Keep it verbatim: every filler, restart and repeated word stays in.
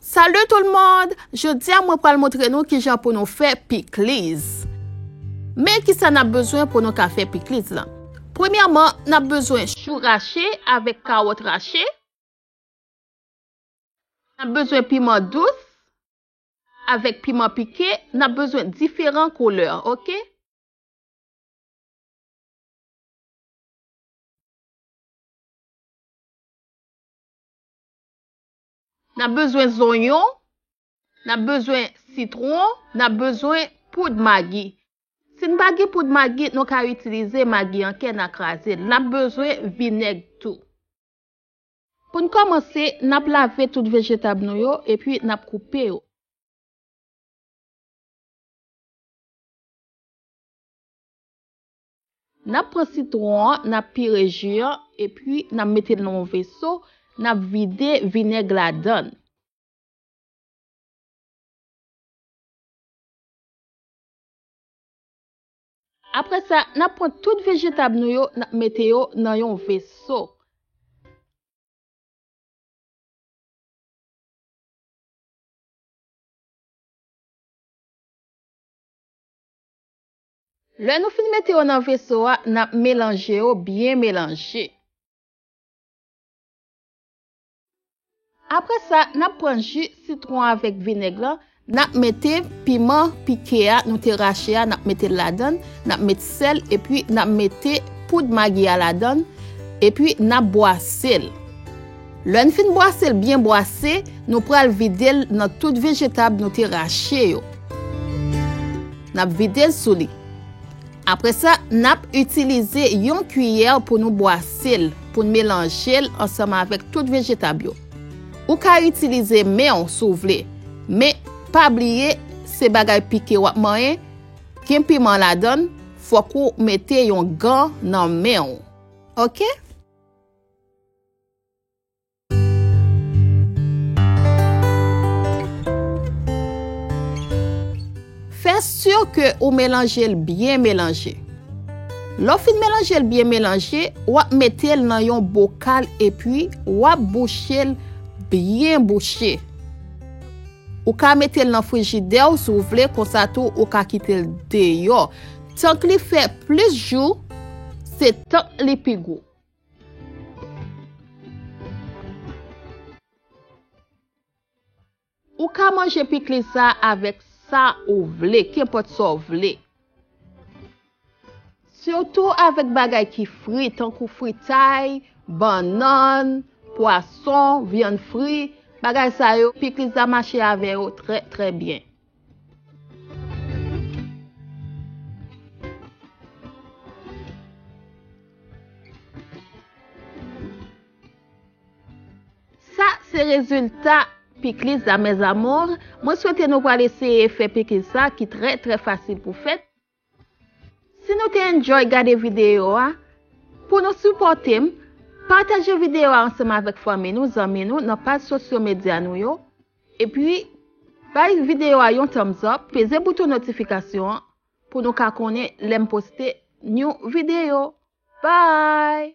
Salut tout le monde! Jodi a mwen pral montre nou kijan pou nou fè pikliz. Men kisa n ap bezwen pou nou ka fè pikliz lan. Premyèman, n ap bezwen chou rache avèk kawòt rache. N ap bezwen piman dous avèk piman pike. N ap bezwen diferan koulè, oke? N ap bezwen zonyon, n ap bezwen sitwon, n ap bezwen poud magi. Si n pa gen poud magi, nou ka itilize magi an kè, n a kraze l. N ap bezwen vinèg tou. Pou n kòmanse, n ap lave tout vejetab nou yo epi n ap koupe yo. N ap pran sitwon an, n ap pire ji an, epi n ap mete l nan yon veso, n ap vide vinèg ladan l. Apre sa, n ap pran tout vejetab nou yo, n ap mete yo nan yon veso. Lè nou fin mete yo nan veso a, n ap melanje yo byen melanje. Apre sa, n ap pran ji sitwon avèk vinèg lan, n ap mete piman pike a nou te rache a, n ap mete l ladan l, n ap met sèl, epi n ap mete poud magi a ladan l, epi n ap bwase l. Lè n fin bwase l byen bwase, nou pral vide l nan tout vejetab nou te rache yo. N ap vide l sou li. Apre sa, n ap itilize yon kiyè pou nou bwase l, pou n melanje l ansanm avèk tout vejetab yo. Ou ka itilize men w si w vle, men pa bliye se bagay pike w ap manyen, gen piman ladan l, fòk ou mete yon gan nan men w. Oke? Fè si ke ou melanje l byen melanje. Lè w fin melanje l byen melanje, w ap mete l nan yon bokal epi w ap bouche l byen bouche. Ou ka mete l nan frijidè w si w vle, konsa tou ou ka kite l deyò. Tank li fè plis jou, se tank li pi gou. Ou ka manje pikliz sa avèk sa ou vle, kenpòt sa w vle. Sitou avèk bagay ki fri, tankou fritay, bannann, pwason, vyann fri, bagay sa yo, pikliz la mache avè yo trè, trè byen. Sa se rezilta pikliz la, mes amours. Mwen swete nou pral eseye fè pikliz sa ki trè, trè fasil pou fèt. Si nou te enjoy gade videyo a, pou nou sipòte m, pataje videyo a ansanm avèk fanmi nou, zanmi nou, nan paj sosyo medya nou yo. Epi, bay videyo a yon thumbs up, peze bouton notifikasyon an pou nou ka konnen lè m poste new videyo. Bye!